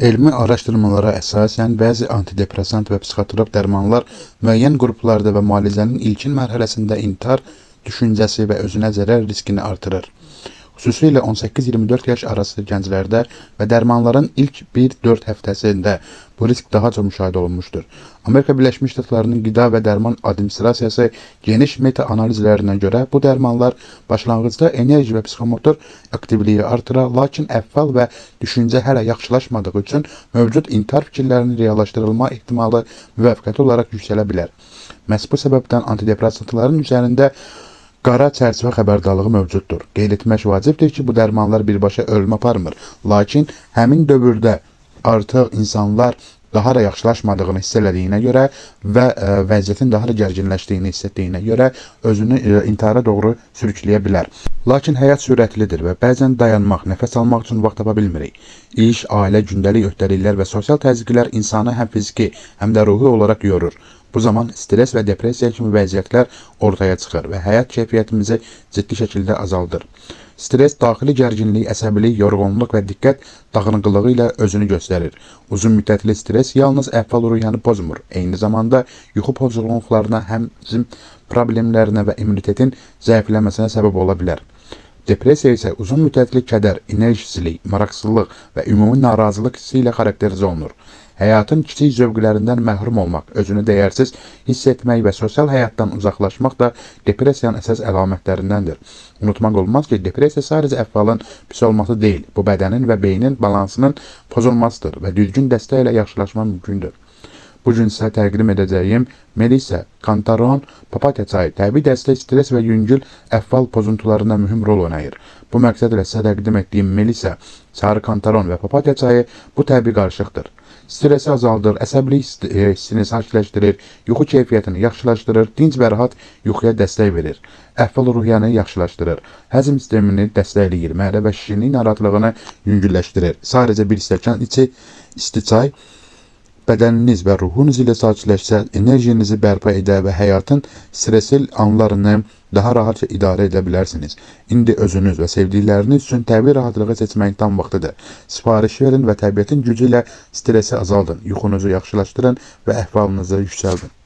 Elmi araşdırmalara əsasən bəzi antidepressant və psixotrop dərmanlar müəyyən qruplarda və müalicənin ilkin mərhələsində intihar düşüncəsi və özünə zərər riskini artırır. Xüsusilə 18-24 yaş arası gənclərdə və dərmanların ilk 1-4 həftəsində bu risk daha çox müşahidə olunmuşdur. Amerika Birləşmiş Ştatlarının Qida və Dərman Administrasiyası geniş meta-analizlərinə görə bu dərmanlar başlanğıcda enerji və psixomotor aktivliyi artırar, lakin əhval və düşüncə hələ yaxşılaşmadığı üçün mövcud intihar fikirlərinin reallaşdırılma ehtimalı müvəqqəti olaraq yüksələ bilər. Məhz bu səbəbdən antidepressantların üzərində qara çərçivə xəbərdarlığı mövcuddur. Qeyd etmək vacibdir ki, bu dərmanlar birbaşa ölümə aparmır. Lakin həmin dövrdə artıq insanlar daha da yaxşılaşmadığını hiss elədiyinə görə və vəziyyətin daha da gərginləşdiyini hiss etdiyinə görə özünü intihara doğru sürükləyə bilər. Lakin həyat sürətlidir və bəzən dayanmaq, nəfəs almaq üçün vaxt tapa bilmirik. İş, ailə, gündəlik öhdəliklər və sosial təzyiqlər insanı həm fiziki, həm də ruhi olaraq yorur. Bu zaman stres və depressiya kimi vəziyyətlər ortaya çıxır və həyat keyfiyyətimizi ciddi şəkildə azaldır. Stres daxili gərginlik, əsəbilik, yorğunluq və diqqət dağınıqlığı ilə özünü göstərir. Uzun müddətli stres yalnız əhval-ruhiyyəni pozmur, eyni zamanda yuxu pozğunluqlarına, həzm problemlərinə və immunitetin zəifləməsinə səbəb ola bilər. Depressiya isə uzun müddətli kədər, enerjisizlik, maraqsızlıq və ümumi narazılıq hissi ilə xarakterizə olunur. Həyatın kiçik zövqlərindən məhrum olmaq, özünü dəyərsiz hiss etmək və sosial həyatdan uzaqlaşmaq da depressiyanın əsas əlamətlərindəndir. Unutmaq olmaz ki, depressiya sadəcə əhvalın pis olması deyil, bu bədənin və beynin balansının pozulmasıdır və düzgün dəstək ilə yaxşılaşma mümkündür. Bu gün sizə təqdim edəcəyim Melissa, Kantaron, papatya çayı təbii dəstək stres və yüngül əhval pozuntularında mühüm rol oynayır. Bu məqsədlə sizə təqdim etdiyim Melissa, sarı kantaron və papatya çayı bu təbii qarışıqdır. Stresi azaldır, əsəbilik hissini sakitləşdirir, yuxu keyfiyyətini yaxşılaşdırır, dinc və rahat yuxuya dəstək verir. Əhval-ruhiyyəni yaxşılaşdırır, həzm sistemini dəstəkləyir, mədə və şişkinlik narahatlığını yüngülləşdirir. Sadəcə bir stəkan isti çay bədəniniz və ruhunuz ilə sakitləşsə, enerjinizi bərpa edə və həyatın stresli anlarını daha rahatca idarə edə bilərsiniz. İndi özünüz və sevdikləriniz üçün təbii rahatlığı seçməyin tam vaxtıdır. Sifariş verin və təbiətin gücü ilə stresi azaldın, yuxunuzu yaxşılaşdırın və əhvalınızı yüksəldin.